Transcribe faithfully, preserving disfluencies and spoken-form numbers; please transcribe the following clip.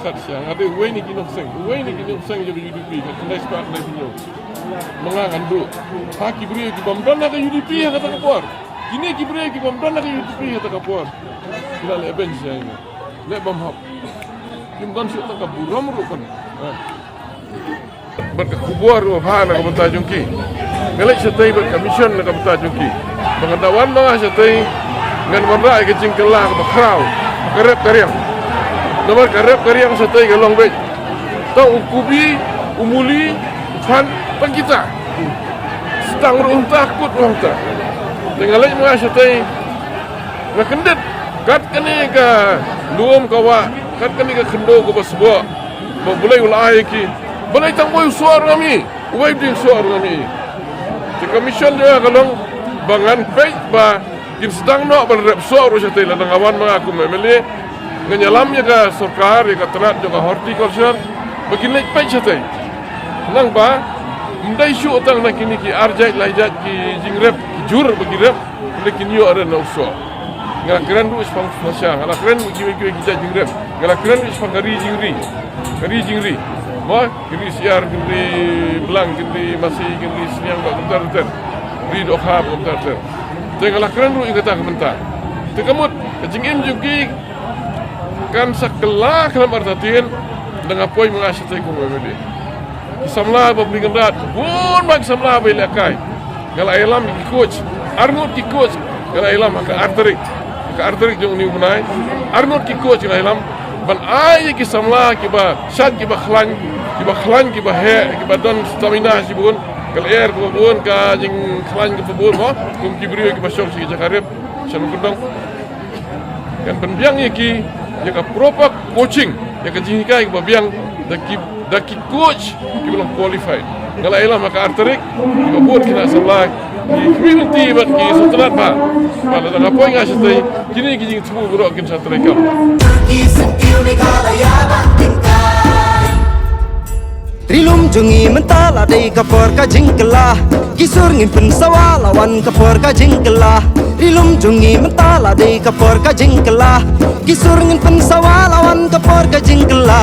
Kat sha nga dei uwei na ki nongseng, uwei na ki nongseng jong ka U D P, ka khyndai spah khyndai phew hynñiew. Ma nga ngan duh ha ki briew ki bym don ha ka U D P ha kata ka por. Kine ki briew ki bym don ha ka U D P ha kata ka por. Ki la leh bench ïa nga. Leh bym hap. Kim don shuh tang ka burom ruh kan. Ha. Bad ka khubor ruh ha na ka bynta jong ki. Nga leit shatei bad ka mission na ka bynta jong ki. Ba nga da wan ma nga shatei ngan wanrah ïa ka jingkylla kaba khraw, ka rep ka riang. Namar ka rep ka riang shatei ka long beit. Tang u kubi, u muli, u phan, tang kita. Stang ruh hangta, kut ruh hangta. Te nga leit ma nga shatei, nga kyndit kat kane ka lum ka wah, kat kane ka khyndew kaba sboh ba U Blei u la ai ïa ki. Balei tang uwei u soh ruh ngam ïohi, uwei u dieng soh ruh ngam ïohi. Te ka mission jong nga ka long ba ngan peit ba kin sdang noh ban rep soh ruh shatei. Lada nga wan ma nga kum M L A, ngan ïalam ïa ka sorkar, ïa ka tnat jong ka horticulture, ba kin leit peit shatei. Nang ba ym dei shuh tang na kine ki ar jait lai jait ki jingrep, ki jur ba ki rep, hynrei kin ïoh ruh na u soh. Nga la kren ruh shaphang smasha, nga la kren ruh kiwei kiwei ki jait jingrep, nga la kren ruh shaphang ka ri jingri, ka ri jingri. Mo, kin ri Siar, kin ri Blang, kin ri Masi, kin ri Sniang, ba kumta ter ter. Ri dohkha, ba kumta ter ter. Te nga la kren ruh ïa kata ka bynta. Te ka mut ka jingim jong ki kan sa kylla khlem artatien, da nga poi ma nga shatei kum u M L A. Ki samla ba bri kynrad, bun ba ki samla ba ïalehkai. Nga la ïalam ïa ki coach, arngut ki coach, nga la ïalam ha ka ar tarik, ha ka ar tarik jong une u bnai. Arngut ki coach nga la ïalam ban ai ïa ki samla kiba shad, kiba khlaiñ, kiba khlaiñ, kiba heh, kiba don stamina shibun, ka lyer kaba bun, ka jingkhlaiñ kaba bun mo, kum ki briew kiba shong sha ki jaka rep sha Nongkyndong. Kan pynbiang ïa ki ïa ka proper coaching, ïa ka jinghikai kaba biang da ki, da ki coach kiba long qualified. Nga la ïalam ha ka ar tarik, kiba bun ki nongshong samla, ki community bad ki sngewtynnat bha. Bad lada nga poi nga shatei, kine ki jingthmu baroh kin sa treikam. Ri lum jong ngi mynta la dei ka por ka jingkylla. Ki sur ngin pynsawa la wan ka por ka jingkylla. Ri lum jong ngi mynta la dei ka por ka jingkylla. Ki sur ngin pynsawa la wan ka por ka jingkylla.